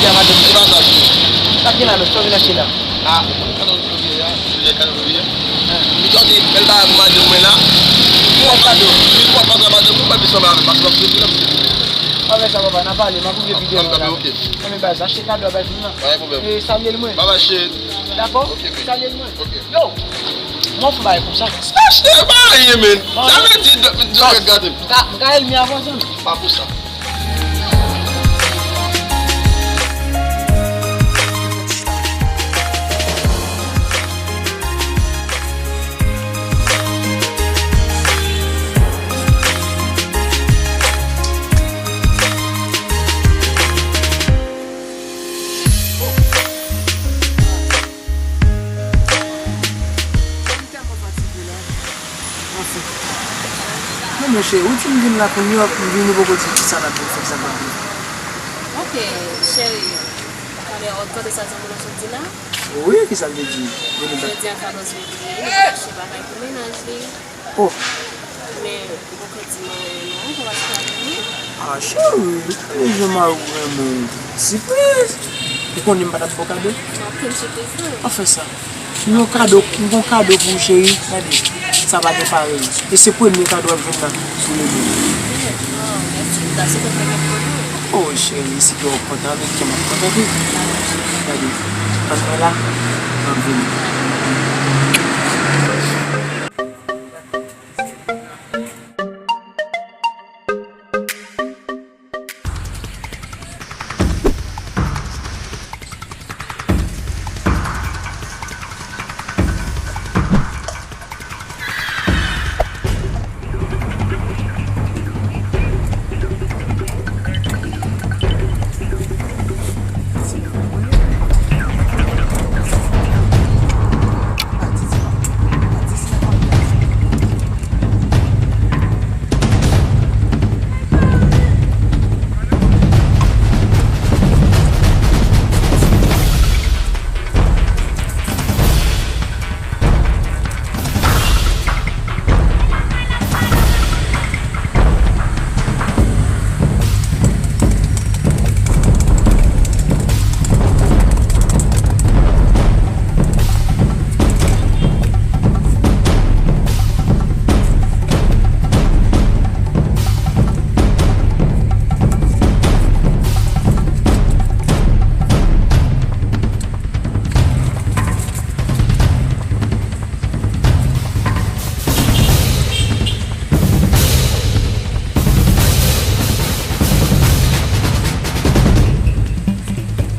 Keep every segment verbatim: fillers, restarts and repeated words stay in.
Sa k gen la menm? Sa w vin achte la? Ah, kado m ye a, se lè kado m ye a. Li sòti bèl bagay pou madanm mwen la. Ki wòf kado? Li wòf kado madanm mwen, pa vin sanble avè m, paske w ap soti la, m soti. Pa fè sa, papa, n a pale, m ap ouvri videyo a la. Ok. Anben, baz, achte kado a bay fi m nan. Pa gen pwoblèm. E, salye l mwen. Bye bye, cheri. Dakò? Ok, baby. Salye l mwen. Ok. Yo! Mwen fè bagay konsa. Sa cheri, pa anyen, men. Sa vle di, dòk ap gate m. M ka, m ka elmi avan, zanmi. Pa pou sa. Anfen. Men monchè, ou di m vin la kounye a, m vini, ou poko di m kisa n ap vin fè, kisa n p ap vin fè. Ok, cheri. Talè, ou tande sa zanmi w sot di la? Wi, kisa l te di? Jodi a katòz fevriye, li chache bagay pou mennaj li. Oh. Men, ou poko di m anyen non, kòman sa vini? Ah, cheri, ou konnen jan mari w renmen w. Sipriz! Ou konnen m pa t ap ba w kado? Okenn sipriz non. Anfen sa. Yon kado, m gon kado pou ou, cheri. Gade, sa pa gen parèy. E se premye kado w ap jwenn la sou le men. Oh, mèsi, m ta swete w te gen pwoblèm. Oh, cheri, si ke w ap kontan avèk kè m ap kontan tou. Gade, ann mwen la, m ap vini.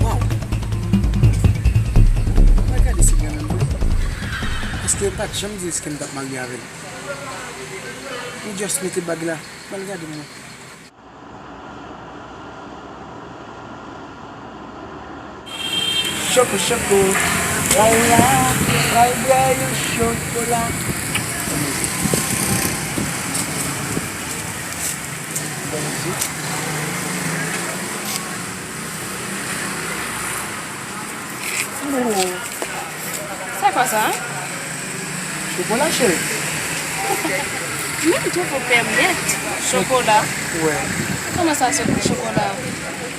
Waw! Mwen gade si gen menm vre. Paske yo pa t janm di Rizky m t ap marye avè l. Ou just mete bag la. Pral gade mwen. Choko, choko. Pral la, pral bwè yon chokola. Oh. Sa kwa sa? Chokola, cheri. Men m twouve w pèmèt. Chokola? Wè. Kòman sa, se chokola?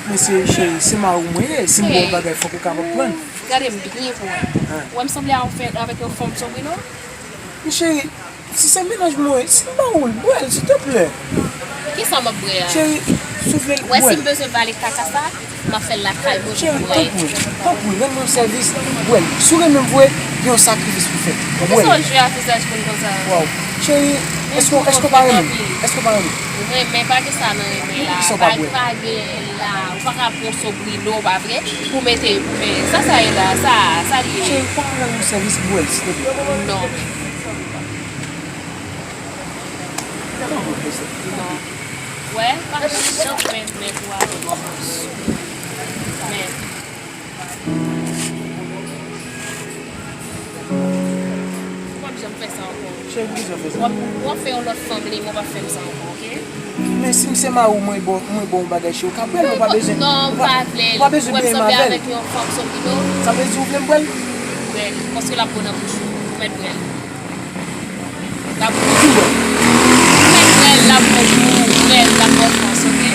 Men se, cheri, se mari w mwen ye. Si m ba w yon bagay, fòk ou kapab pran. Gade m byen pou wè. Hein. Wè m sanble avèk yon fanm sobrino? Men cheri, si se mennaj mwen, si m ba ou l, bwè l, silteplè. Kisa m ap bwè a? Cheri, si w vle l, bwè l. Wè, si m bezwen vale kaka sa, m ap fè l lakay mwen pou m bwè. Cheri, tanpri, tanpri, rann mwen yon sèvis, bwè l. Si w renmen m vre, gen yon sakrifis pou fè. Bwè l. Poukisa w jwe ak vizaj moun konsa? Waw. Cheri, èske, èske w pa renmen m? Èske w pa renmen m? Renmen, pa gen sa nan renmen la. Poukisa w pa bwè l? Pa gen la. Ou pa ka pran sobrino, pa vre? Pou mete, pou men, sa sa ye la, sa, sa li ye? Cheri, pa rann mwen sèvis, bwè l, silteplè. Non. Non. Wè, pa janm fè men pou avè m. Men. W ap janm fè sa ankò. Cheri, poukisa w fè sa? W ap, w ap fè yon lòt fanm li, men w p ap fè m sa ankò, oke? Men si m se mari w, mwen ba w, mwen ba w yon bagay, cheri, w ka bwè l, ou pa bezwen, non, m pa vle l. Ou pa bezwen benyen m avè l. Wè m sanble avèk yon fanm sobrino. Sa vle di ou vle m bwè l? Bwè l, paske l ap bon nan bouch ou. Ou mèt bwè l. L ap bon. Ou mèt bwè l, l ap bon pou ou. Bwè l, l ap bon fòs, oke?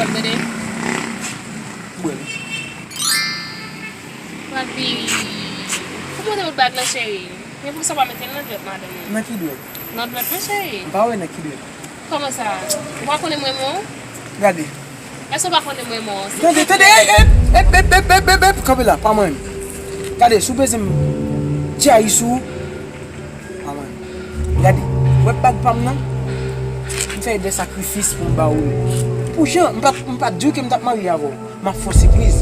Tande. Bwè li. Papi, ou montre m bag lan, cheri. Men poukisa w pa mete l nan dwèt madanm ou? Nan ki dwèt? Nan dwèt mwen, cheri. M pa wè nan ki dwèt. Kòman sa? Ou pa konnen mwen menm? Gade. Èske ou pa konnen mwen menm? Tande, tande, ey, ey, ey, ey, ey, ey, ey, ey, kanpe la, pa mwen. Gade, si w bezwen m tchayi sou ou, pa mwen. Gade, wè bag pa m nan? M fè de sakrifis pou m ba ou li. Pou jan, m pa, m pa t di w ke m t ap marye avè w. M ap fè w sipriz.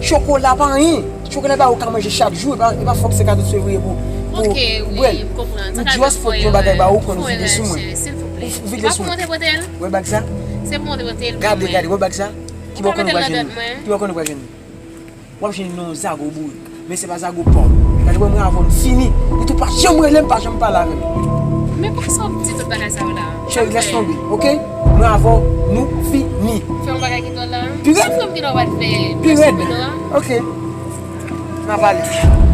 Chokola pa anyen. Chokola ba ou ka manje chak jou, e pa, e pa fòk se katòz fevriye pou, pou, Ok, pou wi, bwè l. M konprann. Sa M ka just fòk yon bagay ba ou, konn ou vide sou mwen. Silvouplè. Ou vide sou mwen. Ou pa pou monte pote l? Wè bag sa? Se pou monte pote l. Gade, gade, wè bag sa? Ki bò konn ou pral jwenn li? Ki bò konn ou pral jwenn li? W ap jwenn li nan yon zago boure. Men se pa zago pa w. Gade, wè mwen avè w, n fini. Li tou pa janm rele m, pa janm pale avè m. Men poukisa w ap di tout bagay sa yo la? Cheri, lès tonbe, oke? Mwen avè w, nou fini. Fè yon bagay ki dwòl la. Pi rèd. Soufle m ki lè w pral fè. Pi rèd. Oke. N a pale.